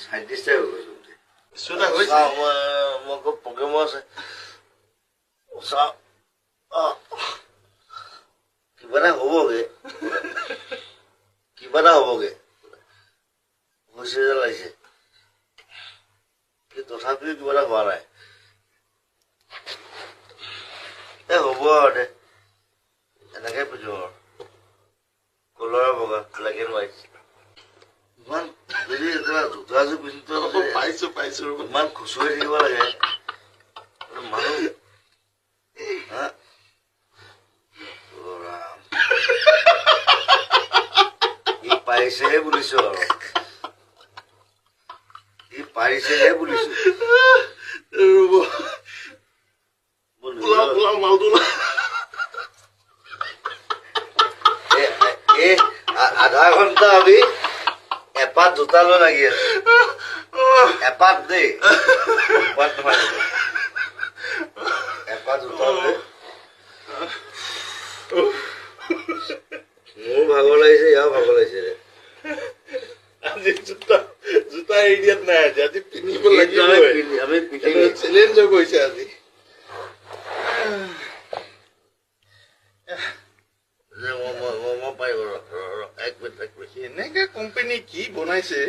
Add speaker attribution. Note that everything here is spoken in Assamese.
Speaker 1: চাইণ্টিষ্ট হৈ গৈছো।
Speaker 2: চুটা হৈছে।
Speaker 1: মই আকৌ প্ৰগ্ৰেমো আছে। চাওঁ, কিবা এটা হ'বগে, কিবা এটা হ'বগে, হৈছে যেন লাগিছে, কিন্তু তথাপিও কিবা এটা হোৱা নাই। এই হ'ব আৰু দে, এনেকে পিন্ধো আৰু, কলাৰ বগা, ব্লেক এণ্ড হোৱাইট। ইমান যদি জোতা এযোৰ পিন্ধি,
Speaker 2: পাইছো পাইছো,
Speaker 1: ইমান খুচৰি থাকিব লাগে মানুহ। হা, ই পাৰিছেহে বুলিছো আৰু, ই পাৰিছেহে বুলিছো।
Speaker 2: ৰ'ব,
Speaker 1: এই আধা ঘন্টা আমি এপাত জোতা লৈ লাগি আছো। এপাত দেই, দুপাত নহয়, এপাত জোতা লৈ। মোৰ ভাগৰ লাগিছে, ইয়াৰো ভাগৰ লাগিছে।
Speaker 2: আজি জোতা এৰি দিয়াত নাই, আজি পিন্ধিব লাগিব।
Speaker 1: আমি
Speaker 2: চেলেঞ্জ হৈ গৈছে আজি।
Speaker 1: এক মিনিট, এক মিনিট।
Speaker 2: এনেকা কোম্পানী কি বনাইছে?